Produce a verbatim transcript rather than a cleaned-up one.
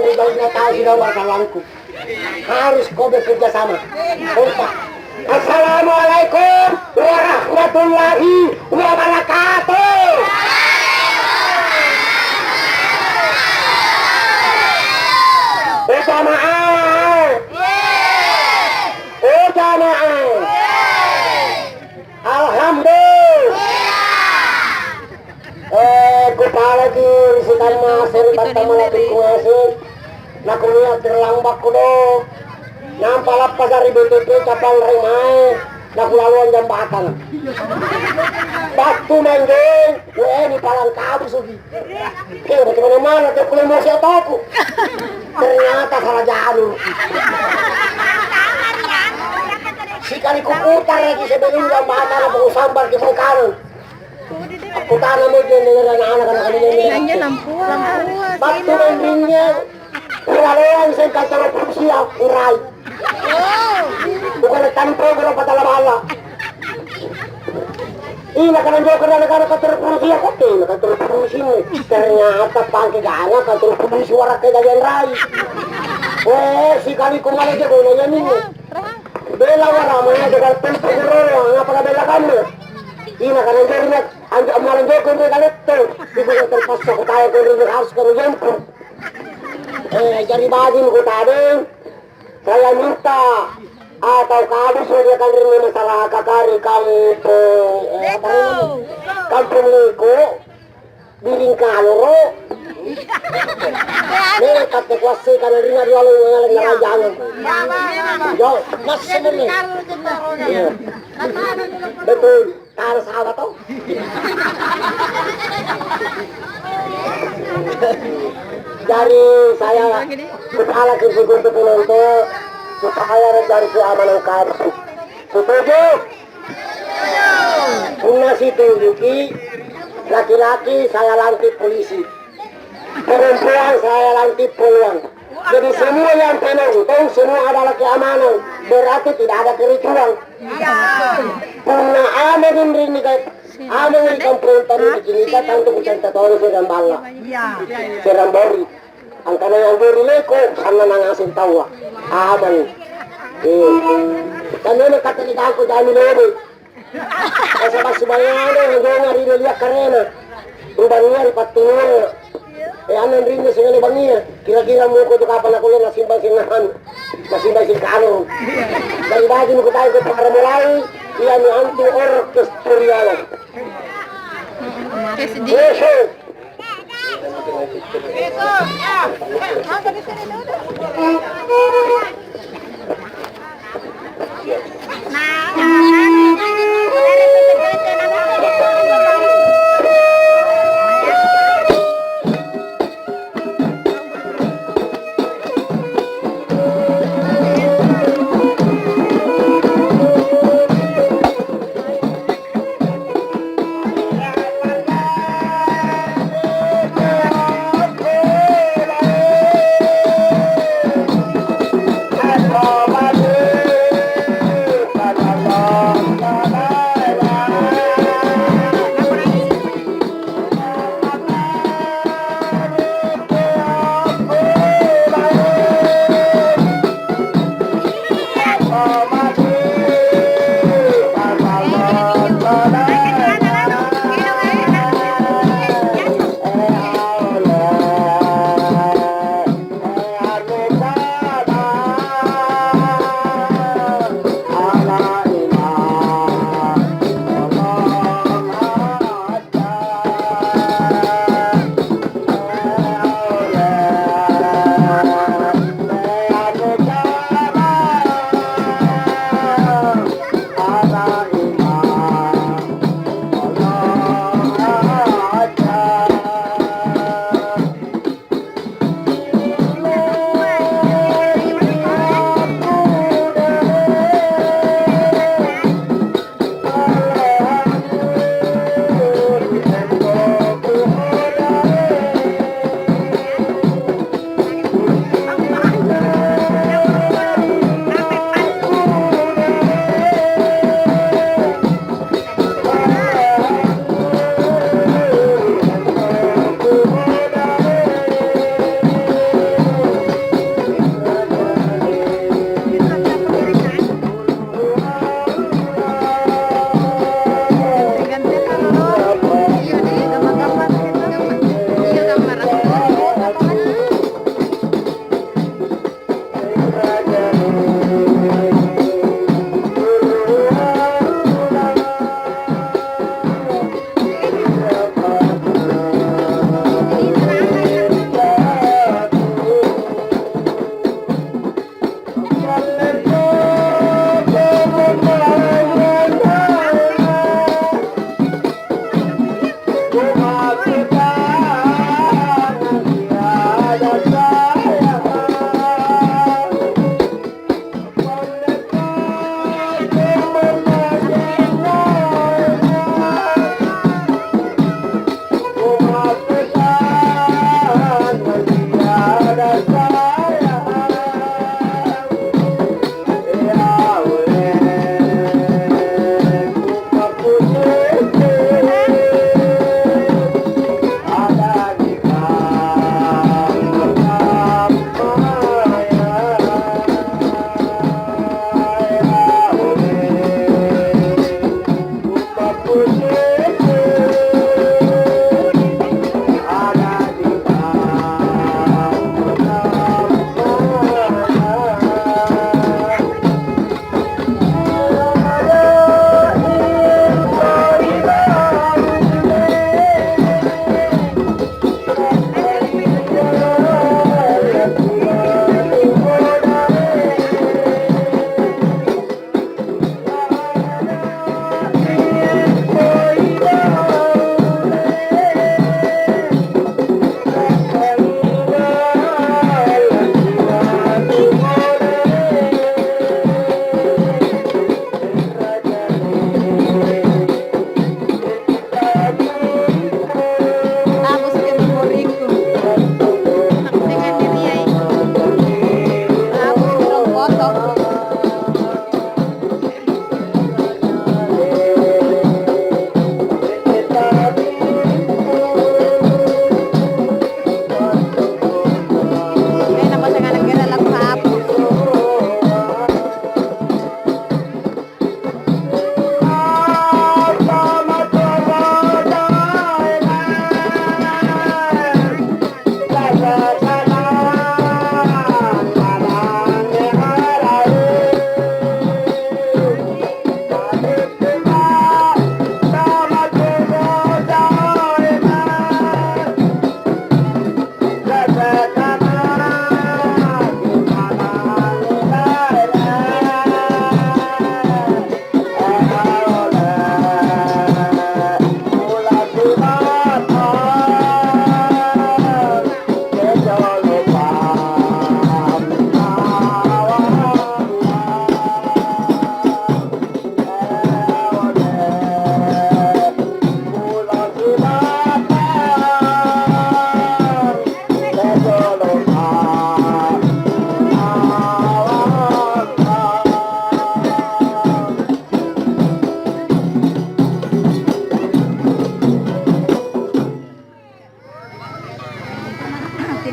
Baiknya tahu sidang bakalanku. Harus kau bekerja sama. Kompak. Assalamualaikum warahmatullahi wabarakatuh. Oh jamaah. Oh jamaah. Alhamdulillah. Eh, kupalaki ri sikamma sari'battang mala'birikku ngaseng. Nakunia' terlambakko do. Nampa lappasa' ri B T P capang ri mae, nakulaloang jambatang. Battu manjeng, we, nipalang kabusuki. Keu bagaimana mana teu kulemosi otoku. Ternyata salah jalur. Sikali kuputar lagi sebelum jambatan, apa kusambar ke kanan. Aku tanam aja dengan anak-anak ini. Nanya lampuan. Battu manjeng, kulaloang seng kantor polisi, ya, urai. Bukan tadi program patala bala. Ih, nakananjokang anak-anak kantor polisi, ya, kok tena kantor polisi ini. Ternyata pangke gana kantor polisi waraka gajian rai. Weh, sikali kumana aja guna ya ini. Bela warama ya dengan tempo guru, ngapa bela kamu? Ih, nakananjokang, anjo amalan jokang dia kalette. Ibu yang terpaksa kutaya kau harus kamu jemput. Eh, jari bajing kutadeng. Saya minta atau kamu sediakan ri masyarakat ri kampung, eh, apa namanya? Kampung Liko, Biring Kaloro. Mereka kekuasai karena ri nari lalu mengalami jangan. Jo, masih bener. Iya. Betul. Tara sala to. Jari saya kupalaki sikontu penonton supaya jari keamanan kampung. Setuju? Punna setujuki, laki-laki saya lantik polisi. Perempuan saya lantik polwan. Jadi semua yang penonton, semua adalah keamanan. Berarti tidak ada kericuhan. Iya. Punna amang rinni ka, amang ri kampong tadi bikinita tantu kucanta todong serang balla. Iya. Serang bori. Angkana yang bori leko, sanna nangaseng taua. Amang. Eh. Kan memang kata kita aku jami lebe. Nasaba' subayana ngonga ri nelia karena. Rubangia ri pattunua. E, anne rinni singale bangngia. Kira-kira muko tu kapang nakulle nasimbang sing anu. Nasimbang sing kanu. Dari baju muko tahu ke para mulai. Ia ni antu orkes Turiala. Kesedi. Weshe.